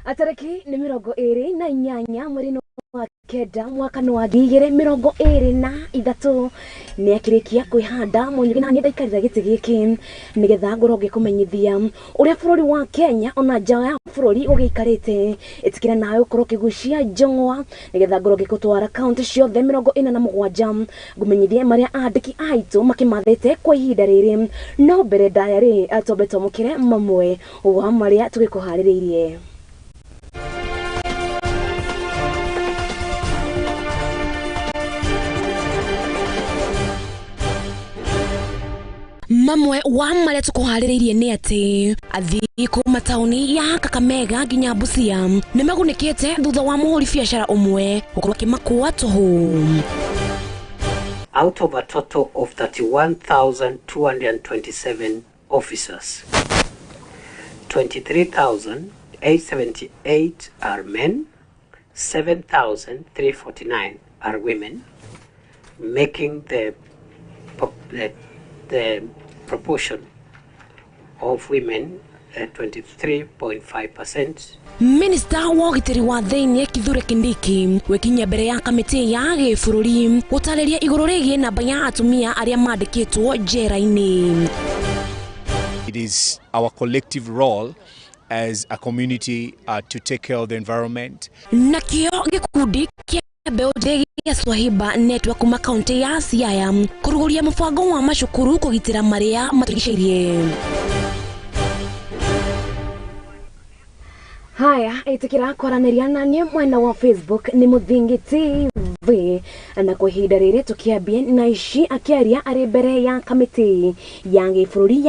Tarĩki nĩ 28 mweri-inĩ wa kenda mwaka nĩ wa 2023. Nĩ akĩrĩkia kwĩhanda Mũnyugi na niĩ ndaikarĩra gĩtĩ gĩkĩ nĩgetha ngorwo ngĩkũmenyithia ũrĩa bũrũri wa Kenya ona nja ya bũrũri ũgĩikarĩte. Ĩtĩkĩra nawe ũkorwo ũkĩgucia njũng'wa nĩgetha ngorwo ngĩgũtwara kaũntĩ ciothe 47, ngũmenyithie marĩa andĩki aitũ makĩmathĩte kwa ihinda rĩrĩ. No mbere ndaya rĩ, twambe twamũkĩre mamwe wa marĩa tũgĩkũharĩrĩirie. Mamwe wa marĩa tũkũharĩrĩirie nĩ atĩ athii kuma taũni ya Kakamega nginya Busia nĩ magunĩkĩte thutha wa mũhũri biacara ũmwe gũkorwo akĩmakua tũhũ. Out of a total of 31,227 officers, 23,878 are men, 7,349 are women, making the proportion of women at 23.5%. Minista wa ũgitĩri wa thĩinĩ Kithure Kindiki gwĩkinyia mbere ya kamĩtĩ ya gĩbũrũri gũtarĩria igũrũ rĩgiĩ namba ya atumia arĩa mandĩkĩtwo njera-inĩ. It is our collective role as a community to take care of the environment. Nakĩo gĩkundi kĩa mbeũ njĩthĩ gĩa Swahiba Network kuma kaunti ya Siaya kũrugũria mũbango wa macukuru kũgitĩra marĩa matũrigicĩirie. Haya, ĩtĩkĩra kwaranĩria na niĩ mwena wa Facebook nĩ Mũthingi TV. Na kwa ihinda rĩrĩ tũkĩambie na ici akĩaria arĩ mbere ya kamĩtĩ ya gĩbũrũri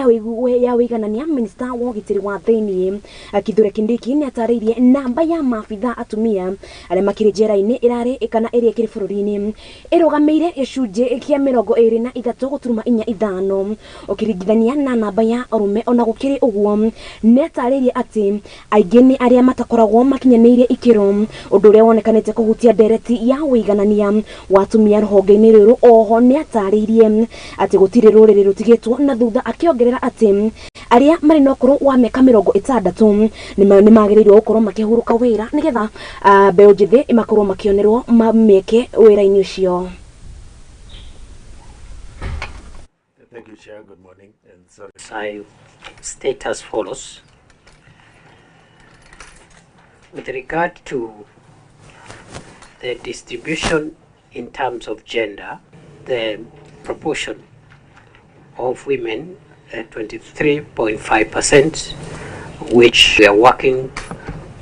ya ũiganania, minista wa ũgitĩri wa thĩinĩ Kithure Kindiki nĩ atarĩirie namba ya maabitha atumia arĩa makĩrĩ njera-inĩ ĩrarĩ kana ĩrĩa ĩkĩrĩ bũrũri-inĩ ĩrũgamĩire gĩcunjĩ kĩa 23.45 ũkĩringithania na namba ya arũme. Ona gũkĩrĩ ũguo, nĩ atarĩirie atĩ aingĩ nĩ arĩa matakoragwo makinyanĩirie ikĩro, ũndũ ũrĩa wonekanĩte kũhutia ndereti ya ũiganania wa atumia rũhonge-inĩ rũrũ. Oho nĩ atarĩirie atĩ gũtirĩ rũrĩrĩ rũtigĩtwo na thutha, akĩongerera atĩ arĩa marĩ na ũkũrũ wa mĩaka 60 nĩ magĩrĩirwo gũkorwo makĩhurũka wĩra nĩgetha mbeũ njĩthĩ makorwo makĩonerwo mĩeke wĩra-inĩ ũcio. Thank you, Chair. Good morning. And sorry. I state as follows. With regard to the distribution in terms of gender, the proportion of women at 23.5%, which we are working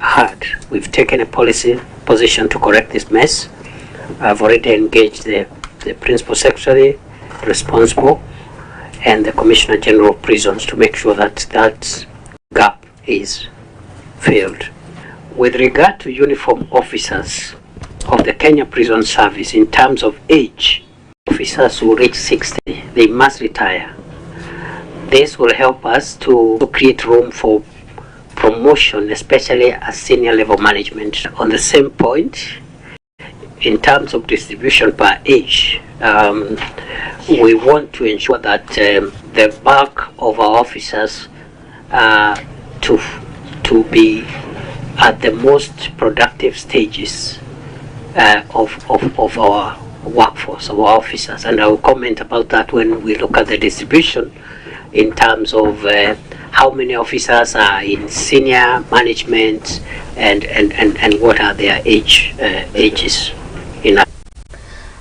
hard. We've taken a policy position to correct this mess. I've already engaged the Principal Secretary responsible and the Commissioner General of Prisons to make sure that that gap is filled. With regard to uniform officers of the Kenya Prison Service, in terms of age, officers who reach 60, they must retire. This will help us to create room for promotion, especially at senior level management. On the same point, in terms of distribution per age, we want to ensure that the bulk of our officers to be at the most productive stages of our workforce, of our officers. And I will comment about that when we look at the distribution in terms of how many officers are in senior management and what are their ages. In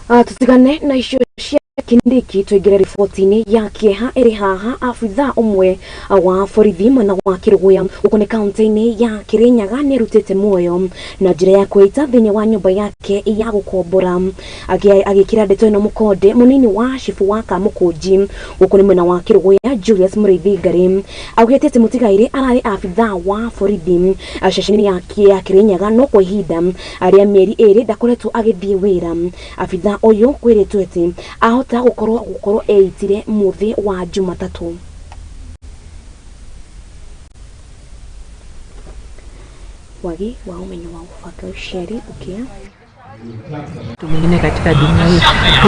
Tutigane na icio cia Kindiki tuingire riboti-inĩ ya kĩeha ĩrĩ haha. Abithaa ũmwe wa borithi mwena wa Kĩrũgũya gũkũ nĩ kaunti-inĩ ya Kĩrĩnyaga nĩ arutĩte muoyo na njĩra ya kwĩita thĩinĩ wa nyũmba yake ya gũkombora. Agĩkĩra ndeto ĩno mũkonde, mũnini wa cibu wa Kamũkũnji gũkũ nĩ mwena wa Kĩrũgũya Julius Mũrĩithi Ngarĩ augĩte atĩ mũtigairĩ ararĩ abithaa wa borithi ceceni ya Kĩrĩnyaga, no kwa ihinda rĩa mĩeri 2 ndakoretwo agĩthiĩ wĩra. Abithaa ũyũ kwĩrĩtwo atĩ ahota gũkorwo eitire mũthĩ wa Jumatatũ. Wagi wa ũmenyo wa gũbanga ũciari ũkĩa mwingine katika dunia hii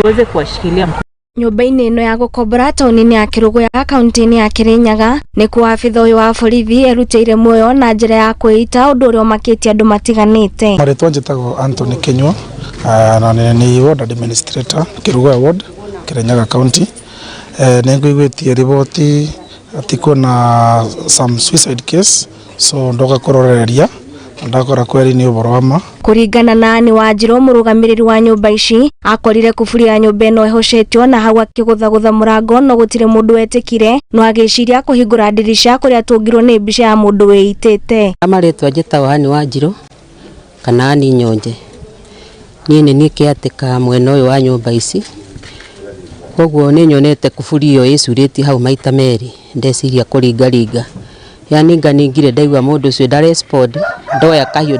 tuweze kuwashikilia mkono. Nyũmba-inĩ ĩno ya gũkombora taũni-inĩ ya Kĩrũgũya kaunti-inĩ ya Kĩrĩnyaga nĩkuo abitha ũyũ wa borithi erutĩire muoyo na njĩra ya kwĩita, ũndũ ũrĩa ũmakĩtie andũ matiganĩte. Marĩtwa njĩtagwo Anthony Kinyua, na nĩ ward administrator Kĩrũgũya ward, Kĩrĩnyaga county. Nĩ ngũiguĩtie riboti atĩ kwĩna some suicide case, so ndoka kũrorereria ndakora kweri nĩ ũhoro wa ma. Kũringana na Anne Wanjirũ, mũrũgamĩrĩri wa nyũmba ici, akorire kuburi ya nyũmba ĩno ĩhocetio na hau akĩgũthagũtha mũrango no gũtirĩ mũndũ wetĩkire, no agĩciria kũhingũra ndirica kũrĩa atũngirwo nĩ mbica ya mũndũ wĩitĩte. Marĩtwa njĩtagwo Anne Wanjirũ kana Anne Nyonje. Niĩ nĩ niĩ kĩatĩka mwena ũyũ wa nyũmba ici, koguo nĩ nyonete kuburi ĩyo ĩcurĩtie hau maita merĩ, ndeciria kũringaringa. Yani nganingire ndaigua mũndũ ũcio ndarespond, ndoya kahiũ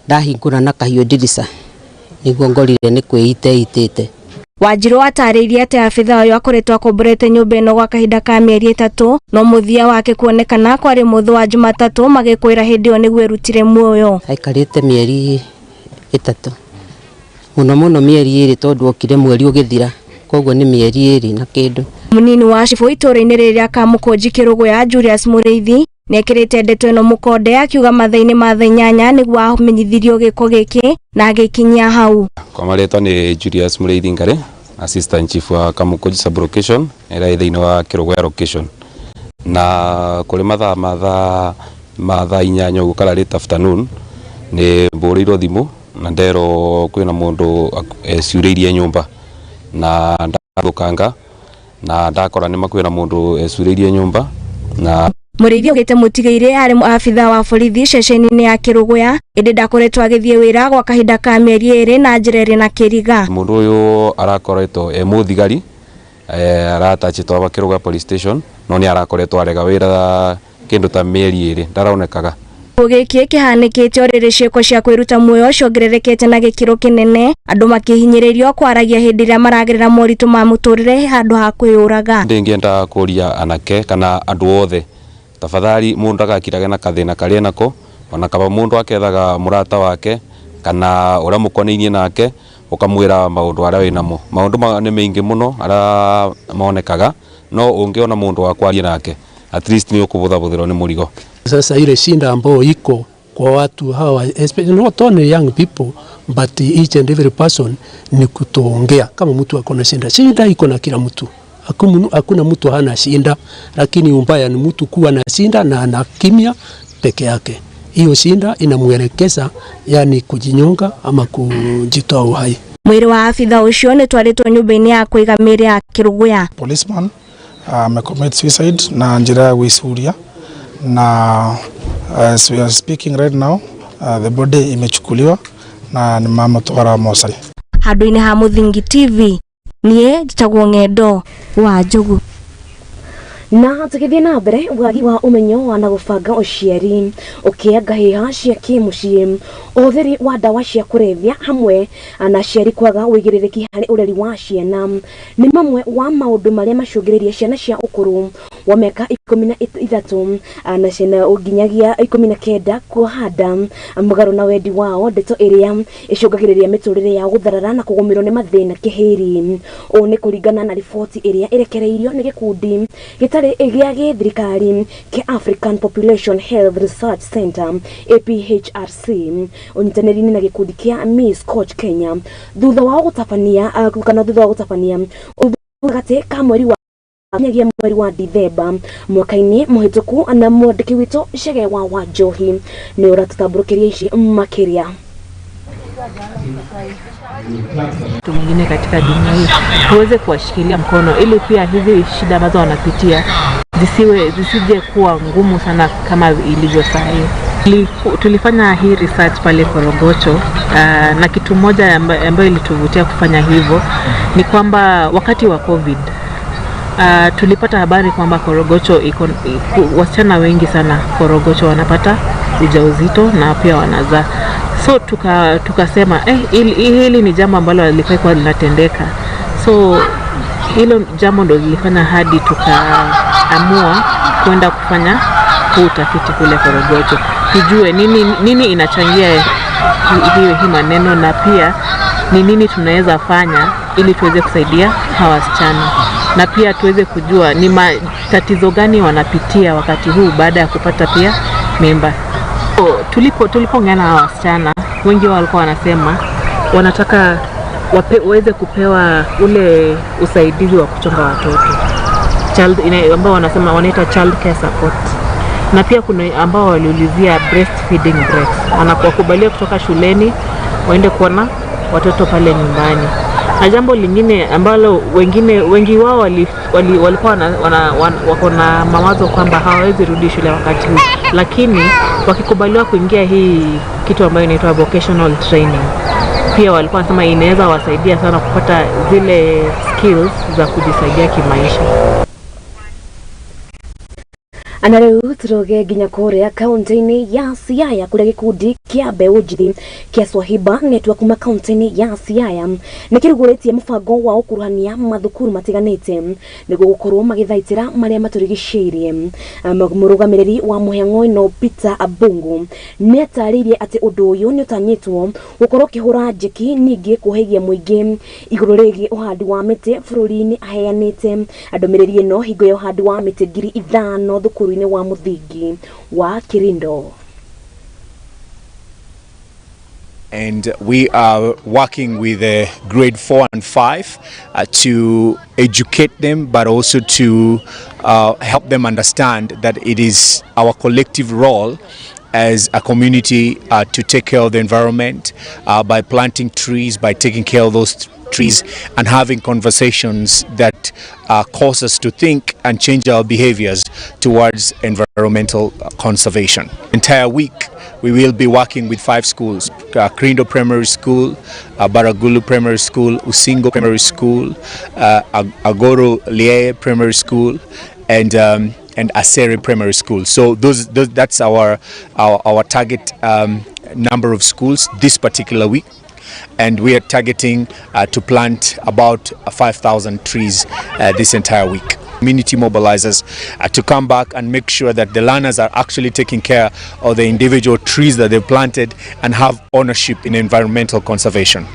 ndahingũra na kahiũ ndirica, nĩguo ngorire nĩ kwĩita eitĩte. Wanjirũ atarĩirie atĩ abitha ũyũ akoretwo akomborete nyũmba ĩno gwa kahinda ka mĩeri 3, no mũthia wake kuonekana kwarĩ mũthĩ wa Jumatatũ magĩkwĩra hĩndĩ ĩyo nĩguo erutire muoyo. Aikarĩte mĩeri 3, mũno mũno mĩeri 2 tondũ okire mweri ũgĩthira, koguo nĩ mĩeri 2 na kĩndũ. Mũnini wa cibũ itũũra-inĩ rĩrĩ rĩa Kamũkũnji Kĩrũgũya Julius Mũrĩithi nĩekĩrĩte ndeto ĩno mũkonde akiuga mathaa-inĩ ma thaa 8 nĩguo amenyithirio gĩko gĩkĩ na agĩkinyia hau. Kwa marĩtwa nĩ Julius Mũrĩithi Ngare, assistant chief wa Kamũkũnji sub-location ĩrĩa ĩ thĩinĩ wa Kĩrũgũya location, na kũrĩ mathaa ma thaa 8 ũguo kana late afternoon nĩ mbũrĩirwo thimũ na nderwo kwĩna mũndũ ecurĩirie nyũmba, na ndathũkanga na ndakora nĩ makwĩna mũndũ ecurĩirie nyũmba. Na Mũrĩithi augĩte mũtigaire arĩ abitha wa borithi ceceni-inĩ ya Kĩrũgũya, ĩndĩ ndakoretwo agĩthiĩ wĩra gwa kahinda ka mĩeri 2 na njĩra ĩrĩ na kĩriga. Mũndũ ũyũ arakoretwo e mũthigari, aratachĩtwo aba Kĩrũgũya police station, no nĩ arakoretwo arega wĩra kĩndũ ta mĩeri 2 ndaraonekaga. Gĩkĩ kĩhanĩkĩte o rĩrĩ ciĩko cia kwĩruta muoyo ciongererekete na gĩkĩro kĩnene, andũ makĩhinyĩrĩrio kwaragia hĩndĩ ĩrĩa maragerera moritũ ma mũtũrĩre handũ ha kwĩyũraga. Ndĩngĩenda kũria anake kana andũ othe, tafadhali mũndũ ndagakirage na kathĩna karĩa nako, ona kaba mũndũ akethaga mũrata wake kana ũrĩa mũkonainie nake ũkamwĩra maũndũ arĩa wĩnamo. Maũndũ nĩ maingĩ mũno arĩa monekaga, no ũngĩona mũndũ wa kwaria nake at least nĩ ũkũbũthabũthĩrwo nĩ mũrigo. Sasa ile shinda ambayo iko kwa watu hawa, especially not only young people but each and every person, ni kutoongea. Kama mtu akona shinda, shinda iko na kila mtu. Hakuna mtu hana shinda, lakini umbaya ni mtu kuwa na shinda na ana kimya peke yake. Hiyo shinda inamuelekeza yani kujinyonga ama kujitoa uhai. Mwĩrĩ wa abitha ũcio nĩtwarĩtwo nyũmba-inĩ ya kũiga mĩĩrĩ ya Kĩrũgũya. Policeman amecommit suicide na njĩra ya gwĩcuria, na as we are speaking right now, the body imechukuliwa na nĩ mamũtwara mocarĩ. Handũ-inĩ ha Mũthingi TV, niĩ njĩtagwo Ng'endo wa Njogu. Na tũgĩthiĩ na mbere, wagi wa ũmenyo wa na gũbanga ũciari, ũkĩa ngahĩha cia kĩmũciĩ, ũhũthĩri wa ndawa cia kũrebia hamwe na aciari kwaga ũigĩrĩrĩki harĩ ũreri wa ciana nĩ mamwe wa maũndũ marĩa macũngĩrĩirie ciana cia ũkũrũ wa mĩaka 13 na ciana nginyagia 19 kuoha nda mũgarũ na wendi wao, ndeto ĩrĩa ĩcũngagĩrĩria mĩtũrĩre yao gũtharara na kũgũmĩrwo nĩ mathĩna kĩhĩri. Ũũ nĩ kũringana na riboti ĩrĩa ĩrekereirio nĩ gĩkundi gĩtarĩ gĩa gĩthirikari kĩa African Population Health Research Center APHRC ũnyitanĩri-inĩ na gĩkundi kĩa Miss Coach Kenya thutha wa gũtabania kana thutha wa gũtabania gatagatĩ ka mweri wa nginyagia mweri wa Dithemba mwaka-inĩ mũhĩtũku. Na mwandĩki witũ Chege wa Wanjohi nĩ ũratũtambũrũkĩria ici makĩria. Mtu mwingine katika dunia hii tuweze kuwashikilia mkono ili pia hizi shida ambazo wanapitia zisije kuwa ngumu sana kama ilivyo saa hii. Tulifanya hii research pale Korogocho, na kitu moja ambayo ilituvutia kufanya hivyo ni kwamba wakati wa COVID tulipata habari kwamba Korogocho iko wasichana wengi sana Korogocho wanapata ujauzito na pia wanazaa. So tukasema hili ni jambo ambalo halifai kuwa linatendeka. So hilo jambo ndo lilifanya hadi tukaamua kwenda kufanya huu utafiti kule Korogocho, tujue nini inachangia hii maneno na pia ni nini tunaweza fanya ili tuweze kusaidia hawa wasichana na pia tuweze kujua ni matatizo gani wanapitia wakati huu baada ya kupata pia mimba. Tulipoongea na hawa wasichana, wengi wao walikuwa wanasema wanataka waweze kupewa ule usaidizi wa kuchunga watoto ambao wanasema wanaita child care support, na pia kuna ambao waliulizia breastfeeding breaks, wanakubalia kutoka shuleni waende kuona watoto pale nyumbani. Na jambo lingine ambalo wengi wao walikuwa wako na mawazo kwamba hawawezi rudi shule wakati huu, lakini wakikubaliwa kuingia hii kitu ambayo inaitwa vocational training, pia walikuwa wanasema inaweza wasaidia sana kupata zile skills za kujisaidia kimaisha. Na rĩu tũrũge nginya kũrĩa kaunti-inĩ ya Siaya kũrĩa gĩkundi kĩa mbeũ njĩthĩ kĩa Swahiba Network kuma kaunti-inĩ ya Siaya nĩ kĩrugũrĩtie mũbango wa gũkuruhania mathukuru matiganĩte nĩguo gũkorwo magĩthaitĩra marĩa matũrigicĩirie. Mũrũgamĩrĩri wa mũhang'o ĩno Peter Abungu nĩ atarĩirie atĩ ũndũ ũyũ nĩ ũtanyĩtwo gũkorwo ũkĩhũra njeki ningĩ kũhĩgia mũingĩ igũrũ rĩgiĩ ũhandi wa mĩtĩ bũrũri-inĩ. Aheanĩte ndũmĩrĩri ĩno hingo ya ũhandi wa mĩtĩ 5,000 thukuru-inĩ wa mũthingi wa Kirindo. And we are working with grade 4 and 5 to educate them, but also to help them understand that it is our collective role as a community to take care of the environment by planting trees, by taking care of those trees and having conversations that cause us to think and change our behaviors towards environmental conservation. Entire week we will be working with 5 schools, Kirindo Primary School, Baragulu Primary School, Usingo Primary School, Agoro Lie Primary School, and Asere Primary School. So those that's our target number of schools this particular week. And we are targeting to plant about 5,000 trees this entire week. Community mobilizers to come back and make sure that the learners are actually taking care of the individual trees that they've planted and have ownership in environmental conservation.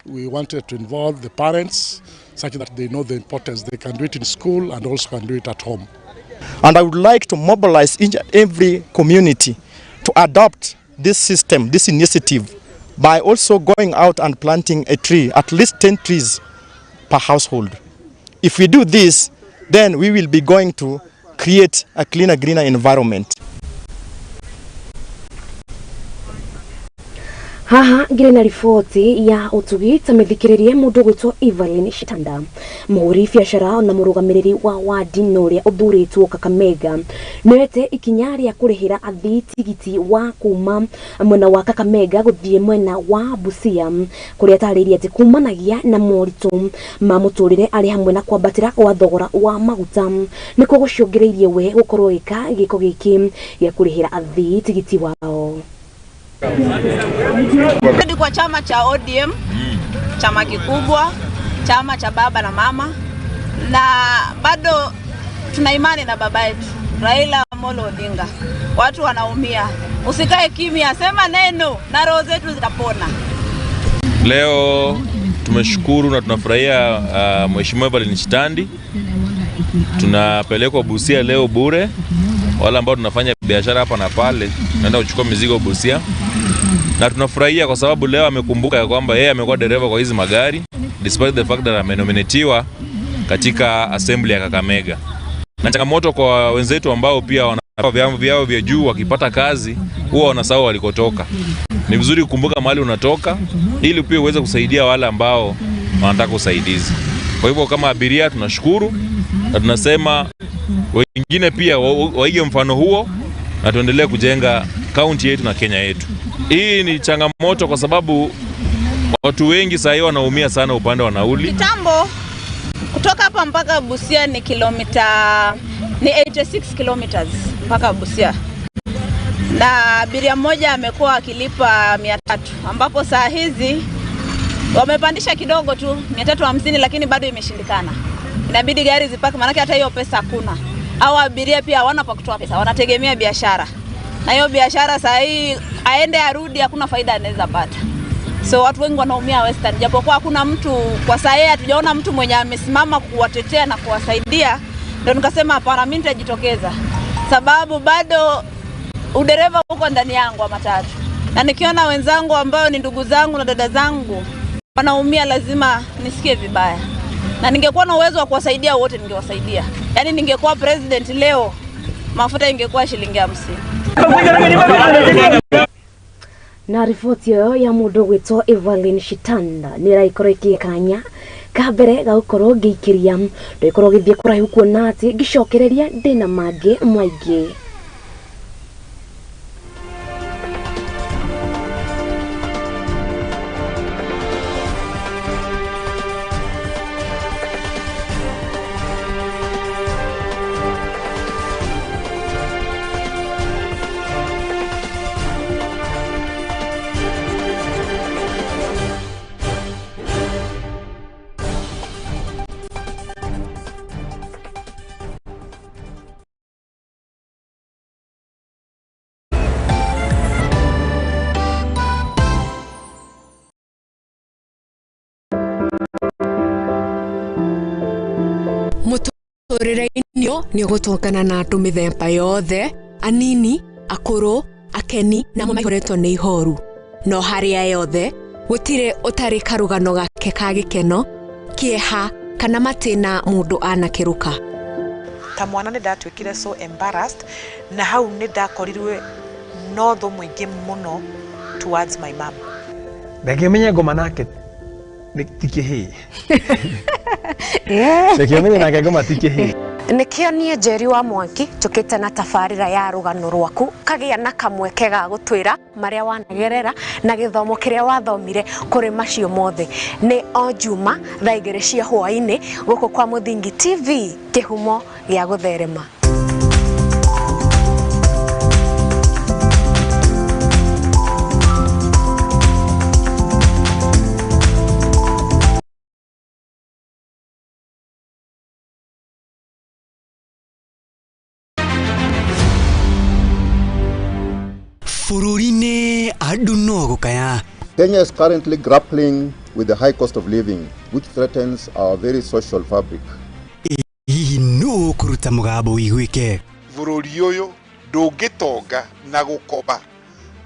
We wanted to involve the parents such that they know the importance. They can do it in school and also can do it at home. And I would like to mobilize each and every community to adopt this system, this initiative, by also going out and planting a tree, at least 10 trees per household. If we do this, then we will be going to create a cleaner, greener environment. Haha ngire na riboti ya utugi ta mithikiririe mundu gwitwo Evelyn Shitanda, muhuri biacara na murugamiriri wa wadi noria uthuritwo Kakamega, niwete ikinya ria kurihira athii tigiti wa kuma mwena wa Kakamega guthie mwena wa Busia, kuria ataririe ati kumanagia na moritu ma muturire ari hamwe na kwambatira kwa thogora wa maguta nikuo gucungiriirie we gukorwo gika giko giki gia kurihira athii tigiti wao. Kwa chama cha ODM, chama kikubwa, chama cha baba na mama, na bado tuna imani na baba yetu Raila Amolo Odinga. Watu wanaumia, usikae kimya, sema neno na roho zetu zitapona. Leo tumeshukuru na tunafurahia Mheshimiwa Evelyn Shitandi. Tunapelekwa Busia leo bure. Wale ambao tunafanya biashara hapa na pale tunaenda kuchukua mizigo Busia. Na tunafurahia kwa sababu leo amekumbuka ya kwamba yeye amekuwa dereva kwa hizi magari despite the fact that amenominatiwa katika assembly ya Kakamega. Na changamoto kwa wenzetu ambao pia wana vyama vyao vya juu, wakipata kazi huwa wanasahau walikotoka. Ni vizuri kukumbuka mahali unatoka ili pia uweze kusaidia wale ambao wanataka usaidizi. Kwa hivyo kama abiria tunashukuru na tunasema wengine pia waige mfano huo na tuendelee kujenga kaunti yetu na Kenya yetu. Hii ni changamoto kwa sababu watu wengi sasa hivi wanaumia sana upande wa nauli. Kitambo kutoka hapa mpaka Busia ni kilomita ni 86 kilometers mpaka Busia. Na abiria mmoja amekuwa akilipa 300, ambapo saa hizi wamepandisha kidogo tu 350, lakini bado imeshindikana. Inabidi gari zipaki, maana hata hiyo pesa hakuna. Au abiria pia hawana pa kutoa pesa, wanategemea biashara. Na hiyo biashara saa hii aende arudi hakuna faida anaweza pata. So watu wengi wanaumia Western, japokuwa hakuna mtu kwa saa hii, hatujaona mtu mwenye amesimama kuwatetea na kuwasaidia. Ndio nikasema hapana, mimi nitajitokeza, sababu bado udereva uko ndani yangu wa matatu, na nikiona wenzangu ambao ni ndugu zangu na dada zangu wanaumia, lazima nisikie vibaya, na ningekuwa na uwezo wa kuwasaidia wote ningewasaidia. Yaani ningekuwa president leo, mafuta ingekuwa shilingi 50. Na riboti ĩyo ya mũndũ gwĩtwo Evelyn Shitanda nĩ ĩragĩkorwo ĩkĩkanya ka mbere ga gũkorwo ngĩikĩria ndũgĩkorwo ũgĩthiĩ kũraihu kuona atĩ ngĩcokereria ndĩna mangĩ maingĩ. Mũtũrĩre-inĩ nĩ ũgũtũngana na andũ mĩthemba yothe, anini, akũrũ, akeni na amwe maihũrĩtwo nĩ ihoru. No harĩa yothe gũtirĩ ũtarĩ karũgano gake ka gĩkeno, kĩeha kana matĩna mũndũ anakĩrũka. Ta mwana nĩ ndatuĩkire so embarrassed, na hau nĩ ndakorirwe no thũ mũingĩ mũno towards my mom. Reke menye ngoma nake ti kĩhĩĩ. Reke menye nake ngoma ti kĩhĩĩ. Nĩkĩo niĩ Njeri wa Mwangi njũkĩte na tabarĩra ya rũgano rwaku kagĩa na kamweke ga gũtwĩra marĩa wanagerera na gĩthomo kĩrĩa wathomire kũrĩ macio mothe. Nĩ o Juma thaa 2 cia hwaĩ-inĩ gũkũ kwa Mũthingi TV, kĩhumo gĩa gũtherema. Bũrũri-inĩ andũ no gũkaya. Kenya is currently grappling with the high cost of living, which threatens our very social fabric. Hihi nũ ũkũruta mũgambo ũiguĩke? Bũrũri ũyũ ndũngĩtonga na gũkoba.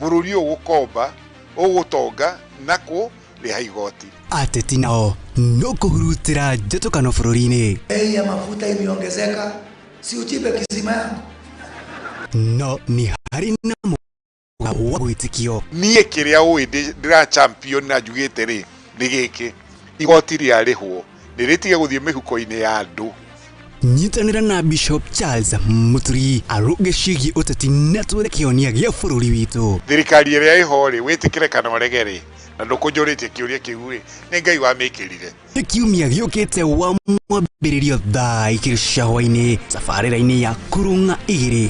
Bũrũri ũyũ gũkomba ũgũtonga na kũrĩha igoti. Ateti nao no kũhurutĩra njatũkano bũrũri-inĩ. Bei ya mafuta imeongezeka, si uchimbe kisima yangu. No nĩ harĩ na wa gwĩtĩkio. Niĩ kĩrĩa ũĩ ndĩra champion na njugĩte rĩ nĩ gĩkĩ, igoti rĩarĩhwo nĩ rĩtige gũthiĩ mĩhuko-inĩ ya andũ. Nyitanĩra na Bishop Charles Muturi arũnge ciĩgiĩ ũteti na twethe kĩhonia gĩa bũrũri witũ. Thirikari ĩrĩa ĩho rĩ, wĩtĩkĩre kana ũrege rĩ, na ndũkũnjũrĩtie kĩũria kĩu rĩ, nĩ Ngai wamĩkĩrire. Nĩ kiumia gĩũkĩte wa mwambĩrĩrio thaa 2 cia hwaĩ-inĩ tabarĩra-inĩ ya Kũrũng'a 2.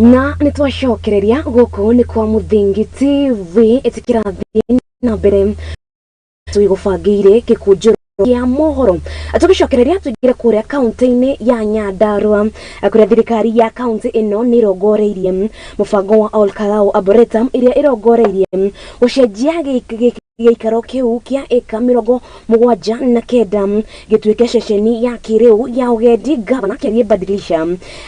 Na nĩ twacokereria gũkũ nĩ kwa Mũthingi TV ĩtĩkĩrathiĩ na mbere twĩgũbangĩire gĩkũnjũro kĩa mohoro. Tũgĩcokereria tũingĩre kũrĩa kaunti-inĩ ya Nyandarua kũrĩa thirikari ya kaunti ĩno nĩ ĩrongoreirie mũbango wa Ol Kalou Arboretum ĩrĩa ĩrongoreirie gũcenjia gĩikaro kĩu kĩa ĩka 79 gĩtuĩke ceceni ya kĩrĩu ya ũgendi. Gavana Kĩarie Badilisha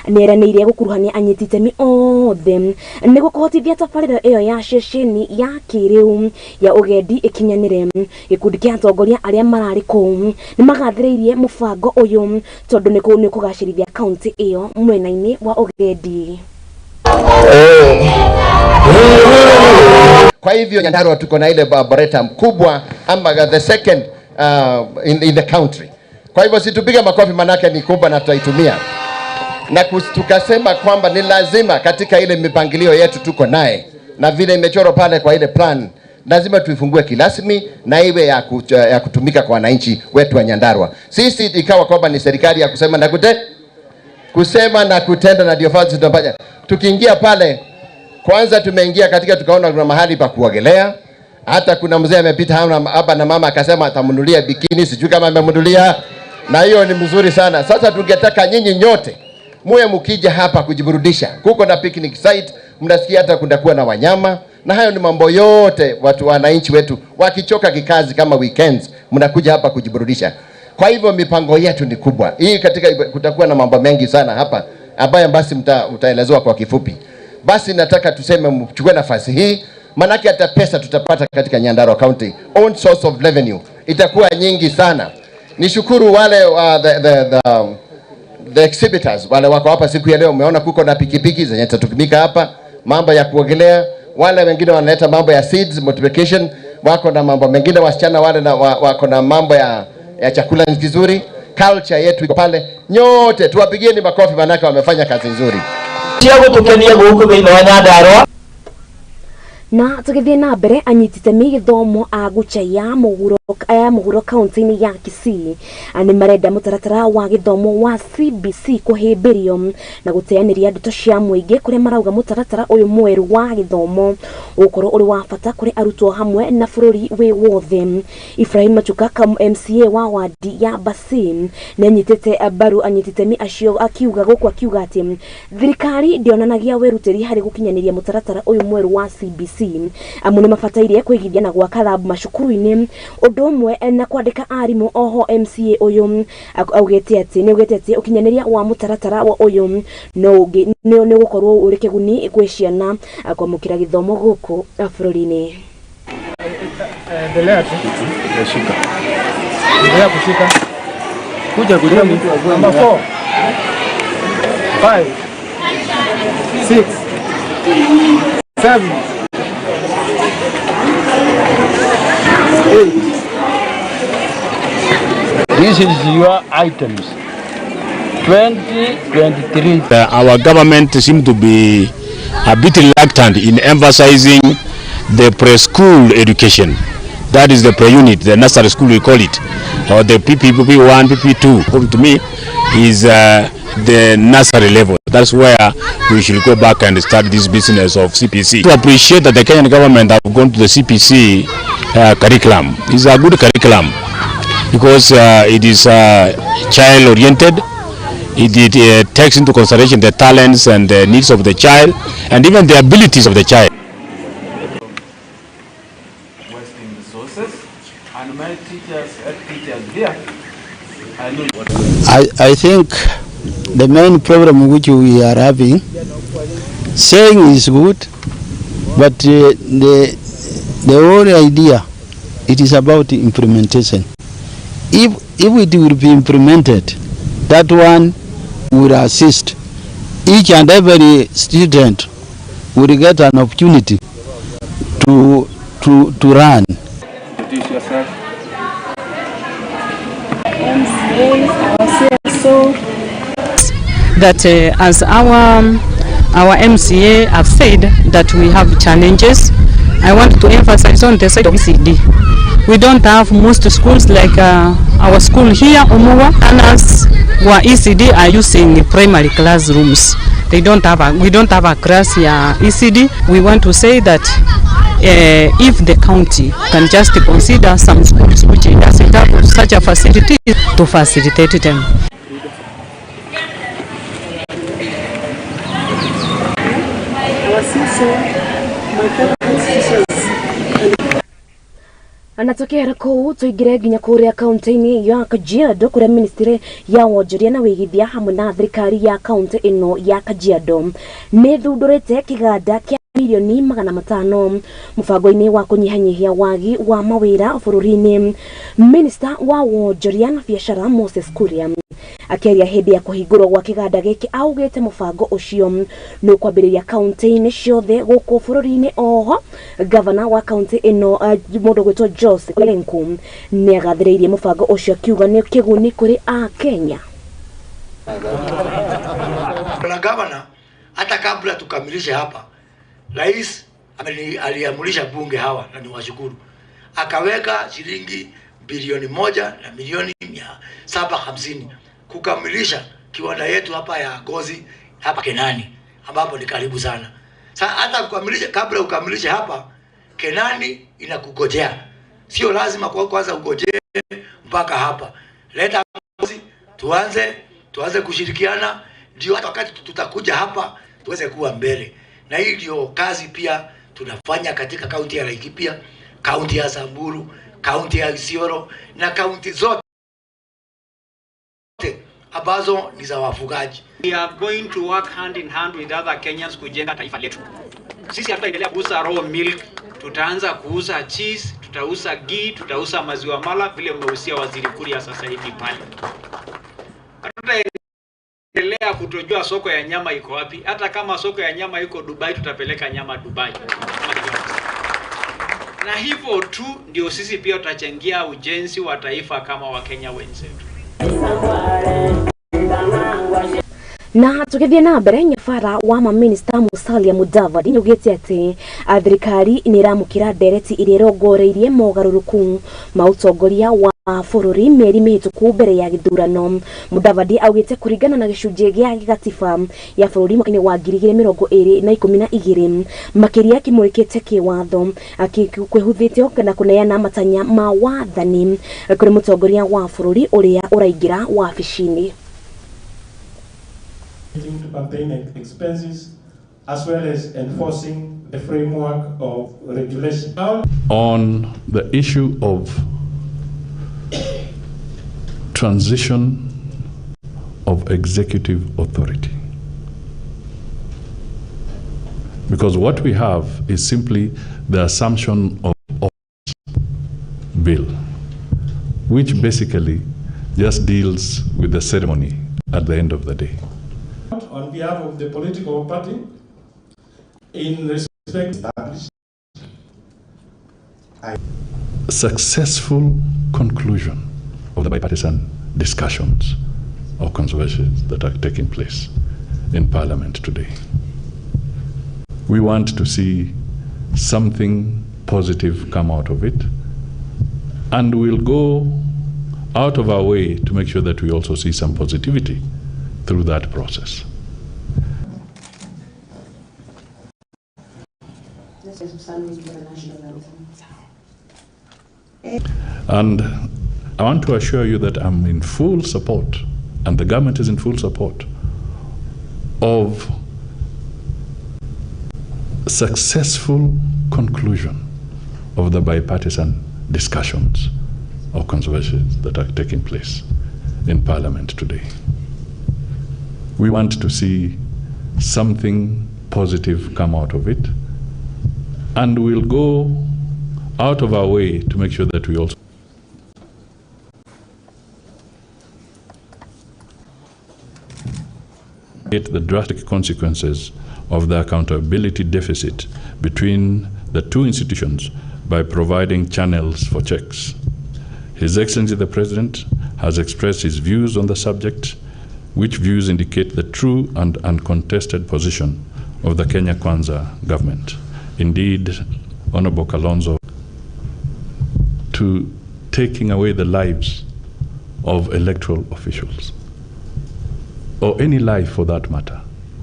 nĩeranĩire gũkuruhania anyiti itemi othe nĩguo kũhotithia tabarĩra ĩyo ya ceceni ya kĩrĩu ya ũgendi ĩkinyanĩre. Gĩkundi kĩa atongoria arĩa mararĩ kũu nĩmagathĩrĩirie mũbango ũyũ tondũ nĩ kũgacĩrithia kaunti ĩyo mwena-inĩ wa ũgendi. Kwa hivyo Nyandarua tuko na ile arboretum kubwa ama the second in the country. Kwa hivyo situpige makofi, manake ni kubwa na tutaitumia na tukasema kwamba ni lazima katika ile mipangilio yetu tuko naye na vile imechorwa pale kwa ile plan, lazima tuifungue kirasmi na iwe ya kutumika kwa wananchi wetu wa Nyandarua. Sisi ikawa kwamba ni serikali ya kusema na kusema na kutenda, na ndio fazi tunafanya. Tukiingia pale kwanza, tumeingia katika tukaona kuna mahali pa kuogelea. Hata kuna mzee amepita hapa na mama akasema atamnunulia bikini, sijui kama amemnunulia, na hiyo ni mzuri sana. Sasa tungetaka nyinyi nyote muwe mukija hapa kujiburudisha. Kuko na picnic site, mnasikia hata kunakuwa na wanyama, na hayo ni mambo yote watu wananchi wetu wakichoka kikazi kama weekends, mnakuja hapa kujiburudisha. Kwa hivyo mipango yetu ni kubwa. Hii katika kutakuwa na mambo mengi sana hapa ambayo basi mtaelezewa kwa kifupi. Basi nataka tuseme mchukue nafasi hii, manake hata pesa tutapata katika Nyandarua County, own source of revenue itakuwa nyingi sana. Nishukuru wale the exhibitors wale wako hapa siku ya leo. Umeona kuko na pikipiki zenye zitatumika hapa, mambo ya kuogelea, wale wengine wanaleta mambo ya seeds multiplication, wako na mambo mengine, wasichana wale na wako na mambo ya chakula kizuri, culture yetu iko pale. Nyote tuwapigieni makofi, manake wamefanya kazi nzuri. Na tugithie na mbere anyitite githomo a gucha ya muhuro kaunti-ini ya Kisii ni marenda mutaratara wa githomo wa CBC kuhimbirio na guteaniria ndeto cia muingi kuria marauga mutaratara uyu mweru wa githomo ukorwo uri wa bata kuri arutwo hamwe na bururi wi wothe. Ibrahim Machuka kam MCA wa wadi ya Basin ni anyitite mbaru anyitite mi acio akiuga guku akiuga ati thirikari ndionanagia wirutiri hari gukinyaniria mutaratara uyu mweru wa CBC amu ni mabatairie kwigithia na gwaka lab macukuru-ini undu umwe na kwandika arimu. Oho MCA uyu augite ati ni ugite ati ukinyaniria wa mutaratara wa uyu no ni gukorwo uri kiguni gwi ciana kwamukira githomo guku bururi-ini. Endelea tu. Shika. Endelea kushika. Kuja kuja mtu agwe. Number 4 5 6 7 8. This is your items. 2023. Our government seems to be a bit reluctant in emphasizing the preschool education. That is the pre-unit, the nursery school we call it, or the PP1, PP2. According to me, is the nursery level. That's where we should go back and start this business of CPC. To appreciate that the Kenyan government have gone to the CPC curriculum. It's a good curriculum because it is child-oriented. It takes into consideration the talents and the needs of the child and even the abilities of the child. Wasting resources, and my teachers, head teachers here, I know. I think the main problem which we are having, saying is good, but the whole idea, it is about implementation. If it will be implemented, that one will assist each and every student will get an opportunity to run. Introduce yourself. That as our MCA have said that we have challenges, I want to emphasize on the side of ECD. We don't have most schools like our school here, Omuwa, and as who are ECD are using primary classrooms. They don't have a, we don't have a class here ECD. We want to say that if the county can just consider some schools which doesn't have such a facility to facilitate them. Anatokea kuu tuingire nginya kuria kaunti-ini ya Kajiado kuria ministry ya wonjoria na wigithia hamwe na thirikari ya kaunti ino ya Kajiado ni thundurite kiganda kia milioni 500 mubango-ini wa kunyihanyihia wagi wa mawira bururi-ini. Minister wa wonjoria na biashara Moses Kuria Akĩaria hĩndĩ ya kũhingũrwo gwa kĩganda gĩkĩ augĩte mũbango ũcio nĩ ũkwambĩrĩria kaunti-inĩ ciothe gũkũ bũrũri-inĩ. Oho gavana wa kaunti ĩno mũndũ gwĩtwo Jose Lenku nĩ agathĩrĩirie mũbango ũcio akiuga nĩ kĩguni kũrĩ Akenya. Na gavana, hata kabla tukamilishe hapa, rais aliamulisha bunge hawa, na niwashukuru, akaweka shilingi bilioni 1,750,000,000 kukamilisha kiwanda yetu hapa ya ngozi hapa Kenani, ambapo ni karibu sana. Sasa hata kukamilisha, kabla ukamilishe hapa Kenani inakugojea, sio lazima kwa kwanza ugojee mpaka hapa. Leta ngozi, tuanze kushirikiana, ndio hata wakati tutakuja hapa tuweze kuwa mbele. Na hii ndio kazi pia tunafanya katika kaunti ya Laikipia, kaunti ya Samburu, kaunti ya Isiolo na kaunti zote ambazo ni za wafugaji. We are going to work hand in hand with other Kenyans kujenga taifa letu. Sisi hatutaendelea kuuza raw milk, tutaanza kuuza cheese, tutauza ghee, tutauza maziwa mala vile umeusia Waziri Kuria sasa hivi pale. Hatutaendelea kutojua soko ya nyama iko wapi. Hata kama soko ya nyama iko Dubai, tutapeleka nyama Dubai. Na hivyo tu ndio sisi pia tutachangia ujenzi wa taifa kama Wakenya wenzetu. Na tugithie na mbere, nyabara wa maminista Musalia Mudavadi nĩaugĩte atĩ thirikari nĩ ĩramũkĩra ndereti ĩrĩa ĩrongoreirie mogarũrũku ma ũtongoria wa bũrũri mĩeri mĩhĩtũku mbere ya gĩthurano. Mudavadi augĩte kũringana na gĩcunjĩ gĩa gatiba ya bũrũri mwaka-inĩ wa 2012 makĩria kĩmũrĩkĩte kĩwatho kwĩhuthĩtio na kũneana matanya ma wathani kũrĩ mũtongoria wa bũrũri ũrĩa ũraingĩra wabici-inĩ. To campaign expenses as well as enforcing the framework of regulation. On the issue of transition of executive authority, because what we have is simply the assumption of office bill, which basically just deals with the ceremony at the end of the day. On behalf of the political party, in respect established successful conclusion of the bipartisan discussions or conversations that are taking place in Parliament today. We want to see something positive come out of it, and we'll go out of our way to make sure that we also see some positivity through that process. And I want to assure you that I'm in full support, and the government is in full support, of successful conclusion of the bipartisan discussions or conversations that are taking place in Parliament today. We want to see something positive come out of it, and we'll go out of our way to make sure that we also the drastic consequences of the accountability deficit between the two institutions by providing channels for checks. His Excellency the President has expressed his views on the subject, which views indicate the true and uncontested position of the Kenya Kwanza government. Indeed, Honorable Kalonzo, to taking away the lives of electoral officials, or any life for that matter,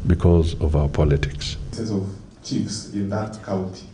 because of our politics. Of chiefs in that county.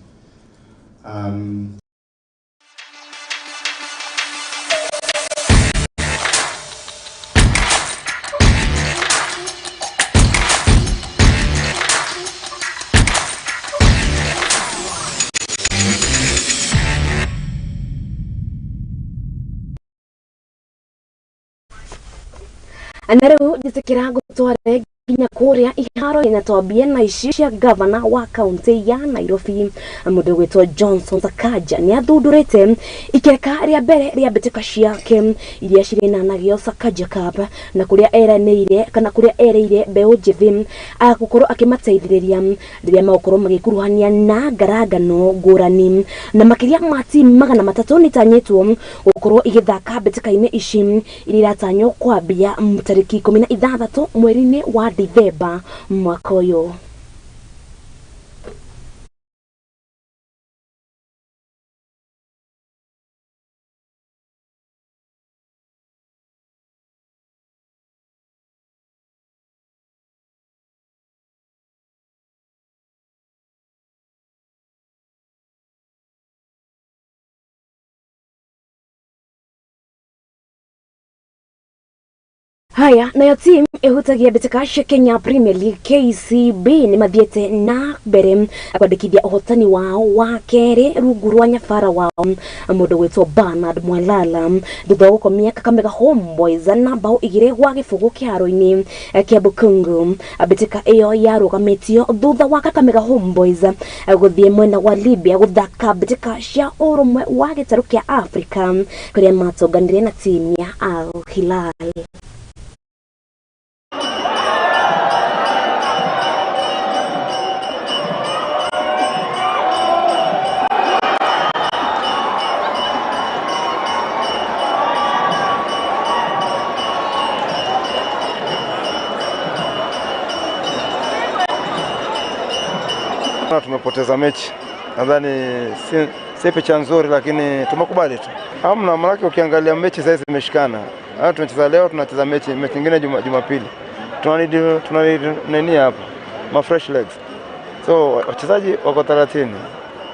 Na rĩu njĩtĩkĩra ngũtware Nginya kuria iharo na twambie na ici cia gavana wa kaunti ya Nairobi mundu gwitwo Johnson Sakaja ni athundurite ikeka ria mbere ria mbitika ciake iria cirinanagio Sakaja Cup na kuria eranĩire kana kuria ereire mbeũ njĩthĩ agũkorwo akĩmateithĩrĩria rĩrĩa magũkorwo magĩkuruhania na ngarangano ngũrani na makĩria ma timu 300 nĩtanyĩtwo gũkorwo igĩthaka mbĩtĩka-inĩ ici iria iratanywo kwambia tarĩki 16 mweri-inĩ wa Dithemba mwaka ũyũ. Haya, nayo timu ihutagia mbĩtĩka cia Kenya Premier League KCB nĩ mathiĩte na mbere kwandĩkithia ũhotani wao wa kerĩ rungu rwa nyabara wao mũndũ gwĩtwo Bernard Mwalala thutha wa gũkomia Kakamega Homeboys na bao 2-0 kĩharo-inĩ kĩa Bukungu. Mbĩtĩka ĩyo yarũgamĩtio thutha wa Kakamega Homeboys gũthiĩ mwena wa Libya gũthaka mbĩtĩka cia ũrũmwe wa gĩtarũ kĩa Afrika kũrĩa matonganire na timu ya Al Hilal. Tumepoteza mechi, nadhani si picha nzuri, lakini tumekubali tu. Hamna, maana ukiangalia mechi sasa zimeshikana. Hata tunacheza leo, tunacheza mechi nyingine Jumapili. Tuna nini hapa? Ma fresh legs. So wachezaji wako 30.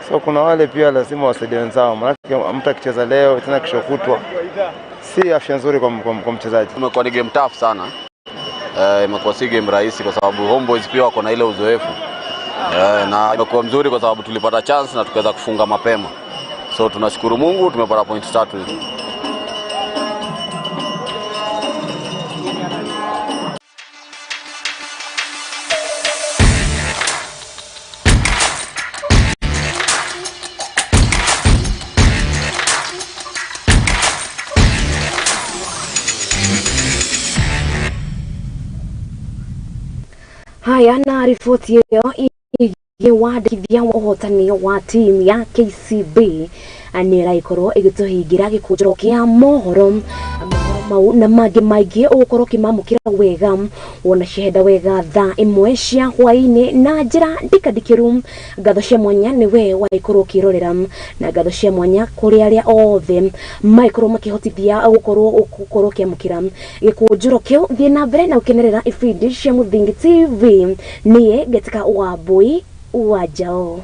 So kuna wale pia lazima wasaidie wenzao, maana mtu akicheza leo tena kesho kutwa si afya nzuri kwa mchezaji. Imekuwa ni game tough sana. Imekuwa si game rahisi kwa sababu Homeboys pia wako na ile uzoefu. Na imekuwa mzuri kwa sababu tulipata chance na tukaweza kufunga mapema. So tunashukuru Mungu tumepata point 3. Haya, na riboti ĩyo wandĩkithia wa ũhotani wa timu ya KCB nĩ ĩragĩkorwo ĩgĩtũhingĩra gĩkũnjĩro kĩa mohoro mau na mangĩ maingĩ ũgũkorwo ũkĩmamũkĩra wega wona cihenda wega thaa 1 cia hwaĩ-inĩ na njĩra ndikandikĩru. Ngatho cia mwanya nĩ we wagĩkorwo ũkĩrorera na ngatho cia mwanya kũrĩ arĩa othe magĩkorwo makĩhotithia gũkorwo ũkĩamũkĩra gĩkũnjĩro kĩu. Thiĩ na mbere na ũkenerera ibindi cia Mũthingi TV. Niĩ Ngetika Wambui wa Njao.